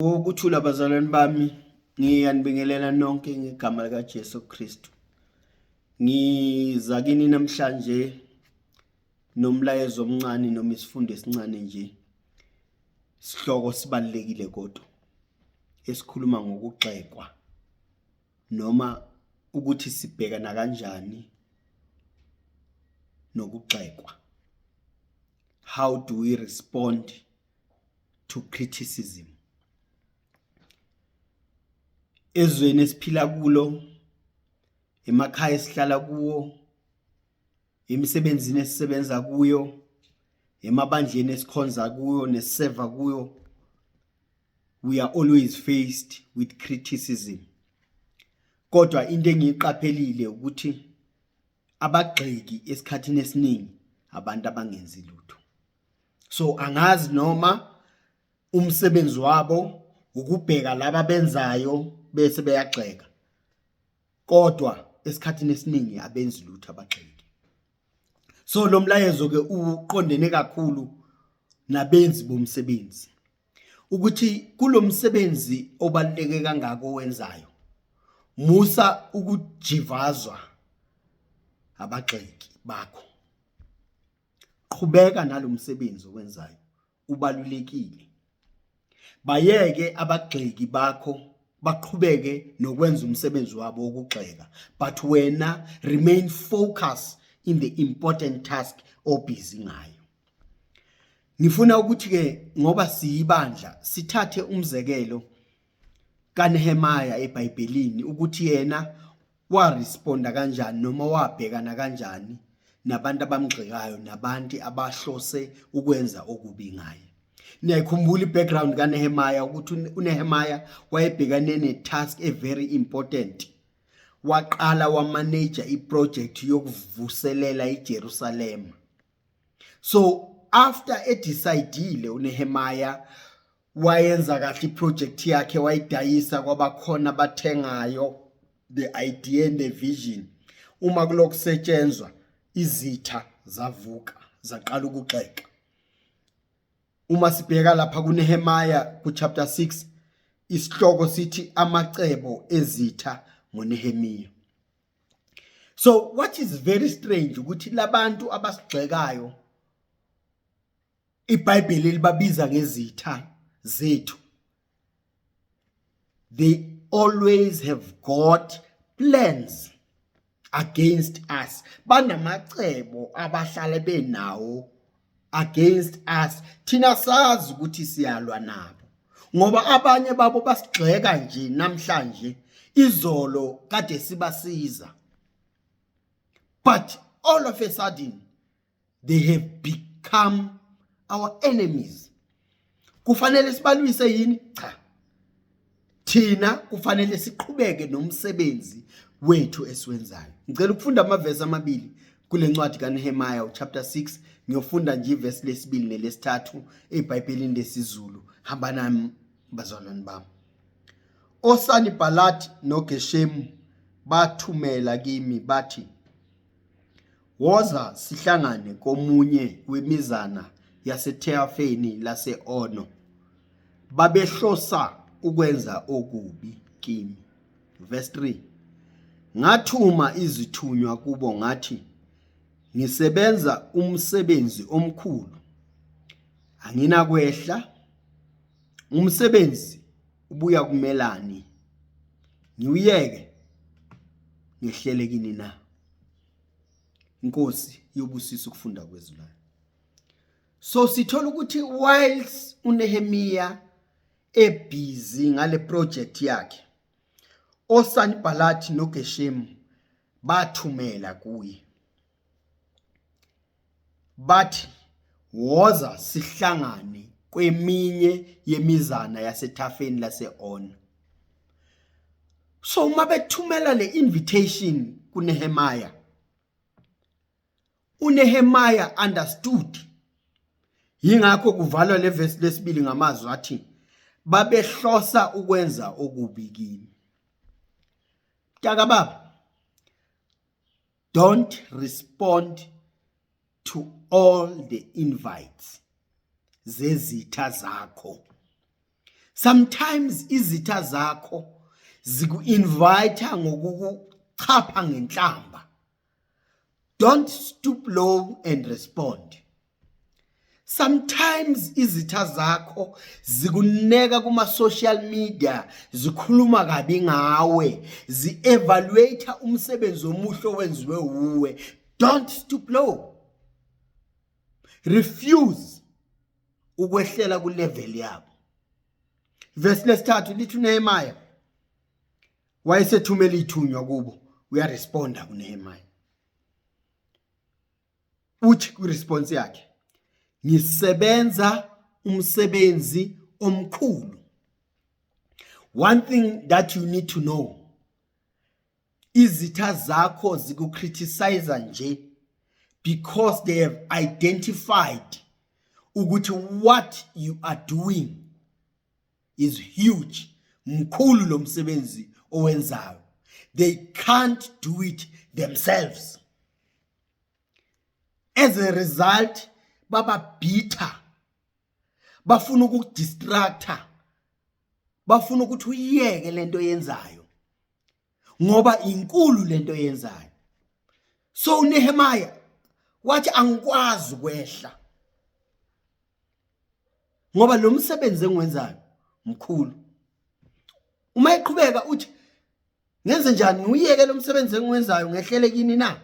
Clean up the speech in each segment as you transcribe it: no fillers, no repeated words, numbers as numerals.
Ukuthula bazalwane bami, ngiyanibingelela nonke ngegama likaJesu Kristu. Ngiza kini namhlanje nomlayezo omncane noma isifundo esincane nje. Isihloko sibalulekile kodwa esikhuluma ngokugxekwa noma ukuthi sibhekana kanjani nokugxekwa. How do we respond to criticism? Ezweni esiphila kulo, emakhaya esihlala kuwo, emisebenzini esisebenza kuyo, emabandleni esikhonza kuyo nesiseva kuyo, we are always faced with criticism. Kodwa into engiyiqaphelile ukuthi abagxeki esikhathini esiningi abantu abangenzi lutho. So angazi noma umsebenzi wabo ukubheka laba benzayo bese beyagxeka, kodwa esikhathini esiningi abenzi lutho abagxeki. So lo mlayezo ke uqondene kakhulu nabenzi bomsebenzi, ukuthi kulomsebenzi obaluleke kangaka owenzayo, musa ukujivazwa abagxeki bakho. Qhubeka nalomsebenzi owenzayo, ubalulekile. Bayeke abagxeki bakho baqhubeke nokwenza umsebenzi wabo wokugxeka, but wena remain focus in the important task obhizi ngayo. Ngifuna ukuthi ke ngoba siyibandla sithathe umzekelo kaNehemiah eBhayibhelini ukuthi yena waresponda kanjani noma wabhekana kanjani nabantu abamgxekayo nabantu abahlose ukwenza okubi ngaye. Niyayikhumbula i-background kaNehemiah ukuthi uNehemiah wayebhekane ne-task e very important. Waqala wamanage i-project yokuvuselela iJerusalema. So after edecidile uNehemiah, wayenza kahle iproject yakhe, wayidayisa kwabakhona abathengayo the idea and the vision. Uma kulokusetshenzwa, izitha zavuka zaqala ukugxeka. Uma sibheka lapha kuNehemiah ku chapter 6, isihloko sithi amacebo ezitha ngoNehemiah. So what is very strange ukuthi labantu abasigxekayo, iBhayibheli libabiza ngezitha zethu, they always have got plans against us. Banamacebo abahlale benawo against us. Thina sazi ukuthi siyalwa nabo, ngoba abanye babo basigxeka nje namhlanje, izolo kade sibasiza, but all of a sudden they have become our enemies. Kufanele sibalwise yini? Cha, thina kufanele siqhubeke nomsebenzi wethu esiwenzayo. Ngicela ukufunda amavesi amabili kule ncwadi kaNehemiah chapter 6. Ngiyofunda nje ivesi lesibili nelesithathu eBhayibhelini lesiZulu. Hamba nami bazalwane bami. OSanibhalati noGeshemu bathumela kimi bathi, "Woza sihlangane komunye wemizana yaseThafeni lase-Ono." Babehlosa ukwenza okubi kimi. Verse 3: Ngathuma izithunywa kubo ngathi, "Ngisebenza umsebenzi omkhulu, anginakwehla. Umsebenzi ubuya kumelani ngiwuyeke ngehlele kini na?" Inkosi yobusisa ukufunda kwezwi layo. So sithola ukuthi whilst uNehemiah ebhizi ngale project yakhe, oSanibhalati noGeshemu bathumela kuye bathi, "Woza sihlangane kweminye yemizana yasethafeni lase-Ono." So uma bethumela le invitation kuNehemiah, uNehemiah understood. Yingakho kuvalwa le verse lesibili ngamazwi athi, "Babehlosa ukwenza okubi kimi." Mntaka baba, don't respond to all the invites zezitha zakho. Sometimes izitha zakho ziku-invite ngokukuchapha ngenhlamba. Don't stoop low and respond. Sometimes izitha zakho zikuneka kuma social media, zikhuluma kabi ngawe, zi-evaluate umsebenzi omuhle owenziwe wuwe. Don't stoop low. Refuse ukwehlela ku level yabo. Verse lesithathu lithi uNehemiah wayesethumela ithunywa kubo, uyaresponda kuNehemiah. Uthi kwi-response yakhe, ngisebenza umsebenzi omkhulu. One thing that you need to know, izitha zakho zikucriticize nje because they have identified ukuthi what you are doing is huge. Mkhulu lo msebenzi owenzayo. They can't do it themselves. As a result, baba bitter, bafuna ukukudistracta, bafuna ukuthi uyiyeke lento yenzayo ngoba inkulu lento yenzayo. So uNehemiah wathi angikwazi ukwehla ngoba lo msebenzi engiwenzayo mkhulu. Uma eqhubeka uthi ngenze njani, ngiwuyeke lo msebenzi engiwenzayo ngehlele kini na?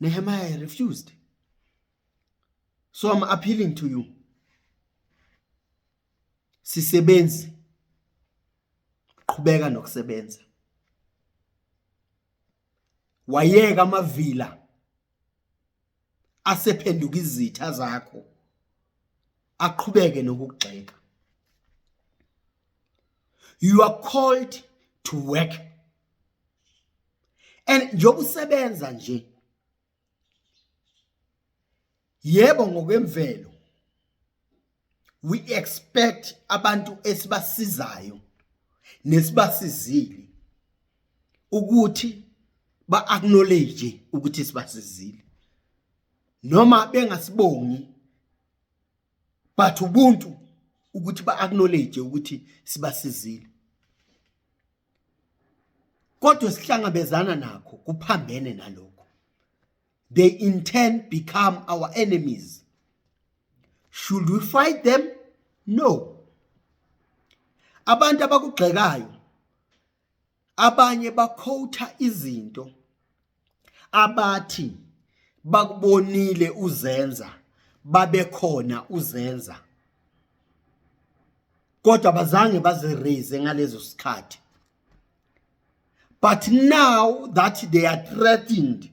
Nehemiah refused. So I'm appealing to you. Sisebenzi, qhubeka nokusebenza. Wayeka amavila asephenduka izitha zakho aqhubeke nokugxeka. You are called to work. And njengoba usebenza nje, yebo, ngokwemvelo we expect abantu esibasizayo nesibasizile ukuthi ba acknowledge ukuthi sibasizile, noma bengasibongi, but ubuntu ukuthi ba acknowledge ukuthi sibasizile. Kodwa sihlangabezana nakho kuphambene nalokho. They in turn become our enemies. Should we fight them? No. Abantu abakugxekayo abanye bakhotha izinto abathi bakubonile uzenza, babekhona uzenza, kodwa bazange baziraise ngalezo sikhathi. But now that they are threatened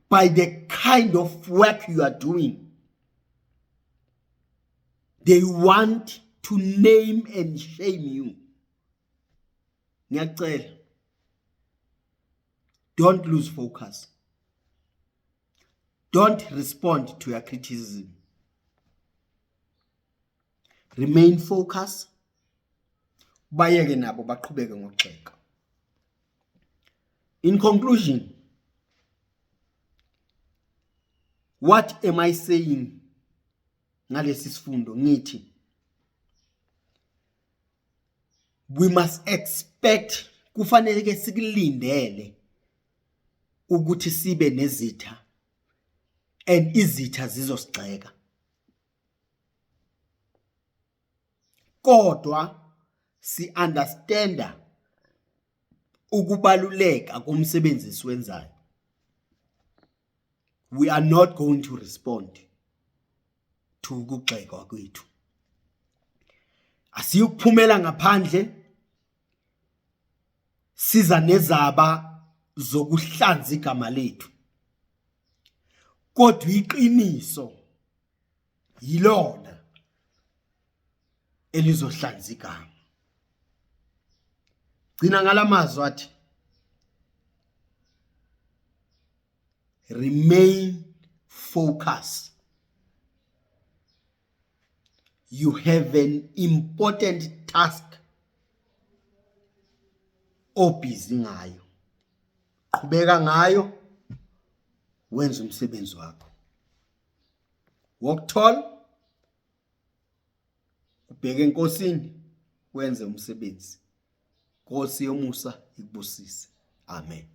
by the kind of work you are doing, they want to name and shame you. Ngiyacela, don't lose focus. Don't respond to your criticism. Remain focused. Bayeke nabo baqhubeke ngokugxeka. In conclusion, what am I saying ngalesi sifundo? Ngithi we must expect, kufanele ke sikulindele ukuthi sibe nezitha and izitha zizosigxeka, kodwa si understanda ukubaluleka komsebenzi esiwenzayo. We are not going to respond to ukugxekwa kwethu. Asiyukuphumela ngaphandle siza nezaba zokuhlanza igama lethu, kodwa iqiniso yilona elizohlanza igama. Gcina ngalamazwi athi remain focused. You have an important task obhizi ngayo, qhubeka ngayo, wenza umsebenzi wakho. Walk tall. Ubheke eNkosini wenze umsebenzi. Nkosi yomusa ikubusise. Amen.